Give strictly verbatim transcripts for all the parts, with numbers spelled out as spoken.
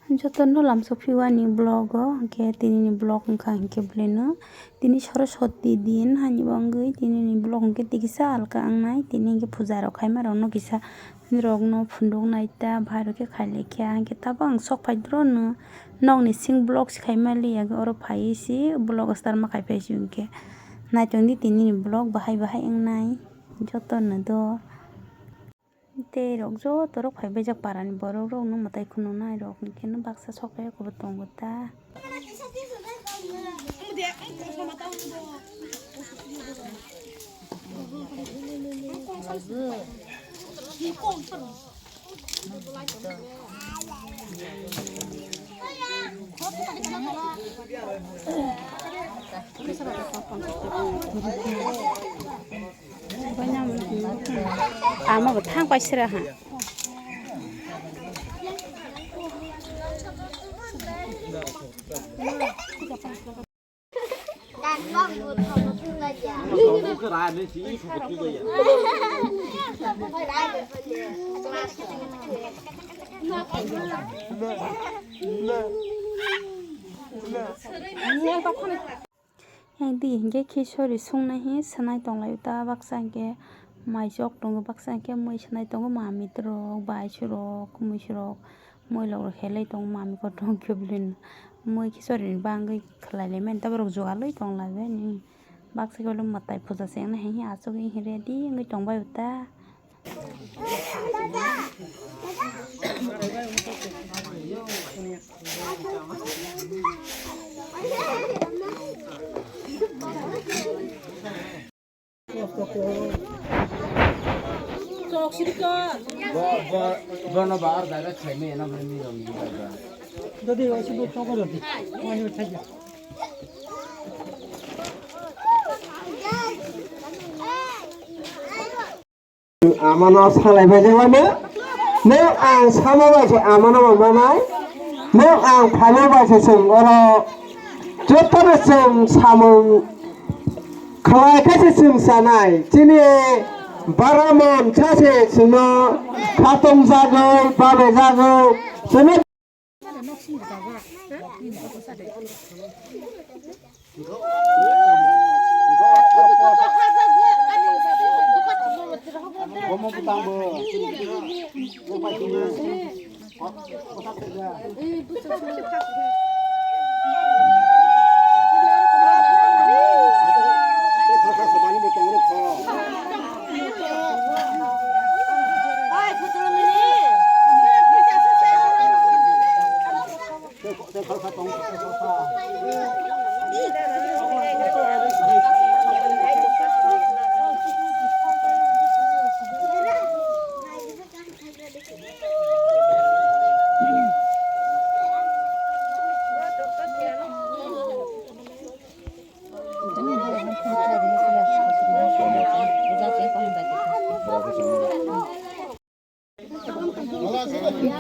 Jotono lamsok phiwani vlog o, hwnkhe tinini vlog wngkha hwnkhe belai no tini Saraswati din, hani bo wngwi tinini vlog hwnkhe tikisa alka wngnai, tini hwnkhe puja rok khaima rokno kisa rokno phunuknai ta, bhai rok khe khailai kha, hwnkhe tabuk ang sok phai doro no nokni sing vlog se khaima liya, oro phaiwi se vlog start ma khai phai se hwnkhe naitongdi tinini vlog bahai bahai wngnai jotono do. Tei rok joto rok phai baijak para ni borok rok no mwtai khunuk nai rok hwnkhe no baksa sok phai khe bo tongo ta. Ama bo thang pai sira ha. Yang di hingke khichori sungnai hi swnai tonglaio ta, baksa hingke mai chok tongo, baksa hingke mui swnai tongo, mami rok, bai surok, mui surok, mui lok rok helai tongo, mami kotor hwnkhe belai no mui khichori ni bagwi khlai lai mani, ta borok jugalwi tong lai bai ni, baksa khe ulo mwtai puja se wngnai hi asugwi ready wngwi tong bai o ta. Bo, bo, bono ba ar jaga khaimai ena bini rong ni jaga. Dodi, osi bo chokor dodi. Osi bo chokor. Amano salai bai jagano, nwng ang samo bai se amano bo manai, nwng ang phaino bai se chwng oro jotono chwng samung khlai khe se chwng chanai. Chini bara mon cha se chwngno khatong jagwi, babe jagwi, chwngno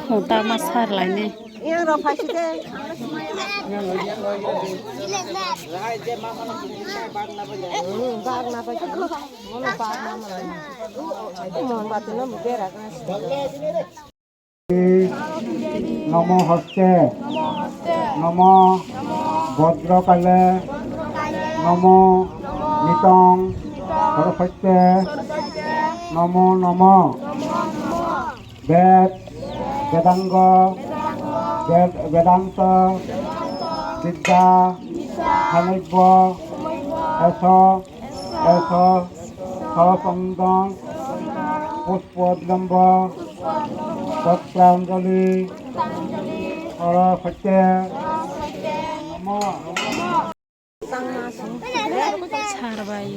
Hota ma sar laini. Namo haste. Namo bhadrakale. Namo mitang saraswatye. Namo namo. Ved, Vedanga, Ved, Vedanta, Vidya, Hanibba, Eso, Eso, Sasangdang, Puspodlamba, Patranjali, Saraswatye, Namo. Sarbai.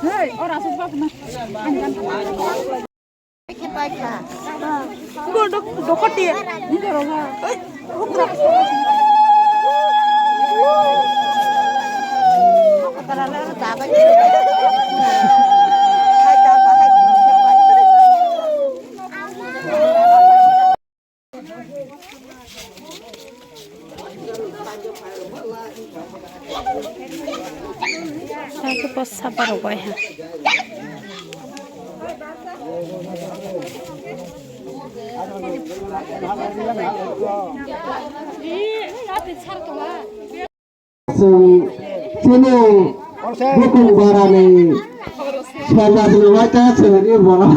Hey, ora asuk bak na. Ake po sapa rok bai ha. Chwng chini bukung barani sengjakni waita chwngni borok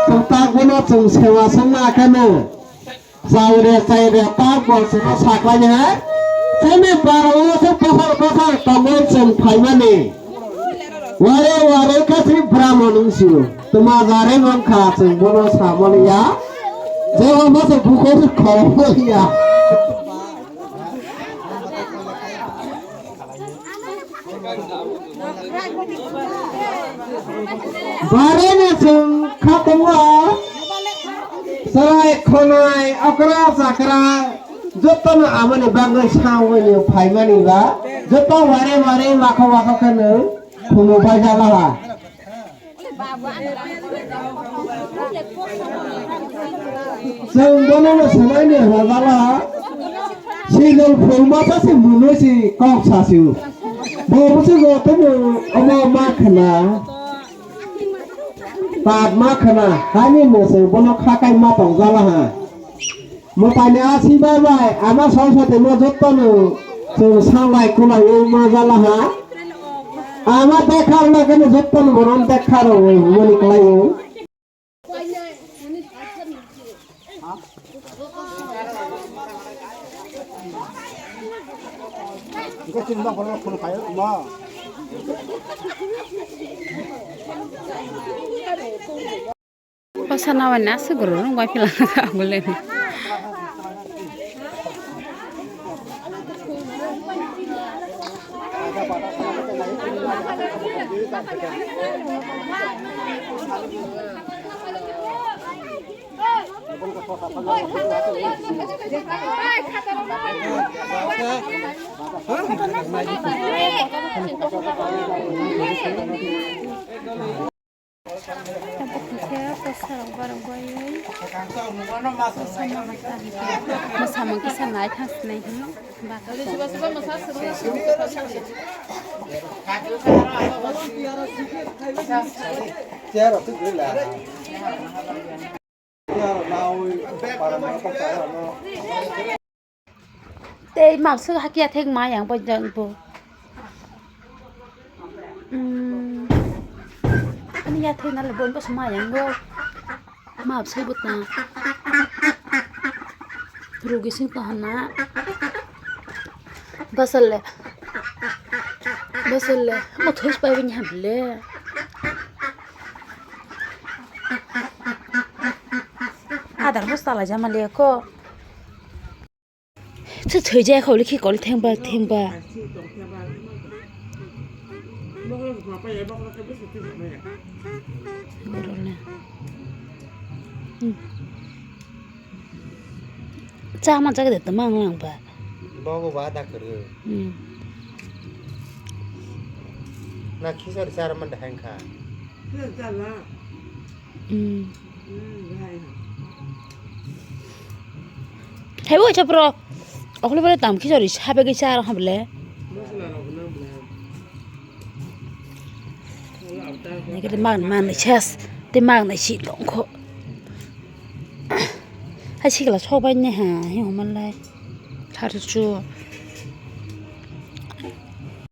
chwng tak bono chwng sewa songma kheno chaire chaire tak bolsino saklaini hai chini borok se bosor bosor tongwi chwng phaimani ware ware khe chini bramon wngsio twma jare mankha chwng bono samani ya je omo se bukhuk khorokma ya. Bareni chwng khatungo chwrai khonai okra chakra jotono aboni bagwi sawini phaimani ba joto wari wari wakho wakho kheno khumui bai jala ha. Chwng bonono swmaini hwnjala, sijol phul masa se mwnwi se kok sa sio. Bo bwswk o tamo omo ma khna, tat ma khna, haini no chwng bono kha kai ma tong jala ha. Mwtaini asi bai bai ama song sate mo jotono chwng sanglai kulai o ma jala ha. Ama bekha rwna khe jotono borom bekha rw mani kwlai o. Kosa nawa na se guru rung bai pila agule. Abo khe kosa rok barok bai. Mwsamung kisa nai thang sinai hino. Tei mabswk hakhe yathek ma yang bo jang bo. Hmm. Ani yathek nale bo bwswk ma yang bo. Mabswk bo ta. Rugi sing ta hana. Basal le. Basal le. Mo thus pai bini hamle. Adar bus tala jama le ko. Chu thoi jaya khawle khi kol thengba thengba. Borok le. Hmm. Cha ma jaga de tama ang lang ba. Bogo ba da kwrwi. Hmm. Na khichari chara man da hang kha. Hmm. Hai bo cha bro. Okle bole tam khichari sabe ge chara hable. Nike de mang mang ni ses. Te mang ni si long kho. Hai sikla sok bai ne ha, hi homa lai. Thar chu.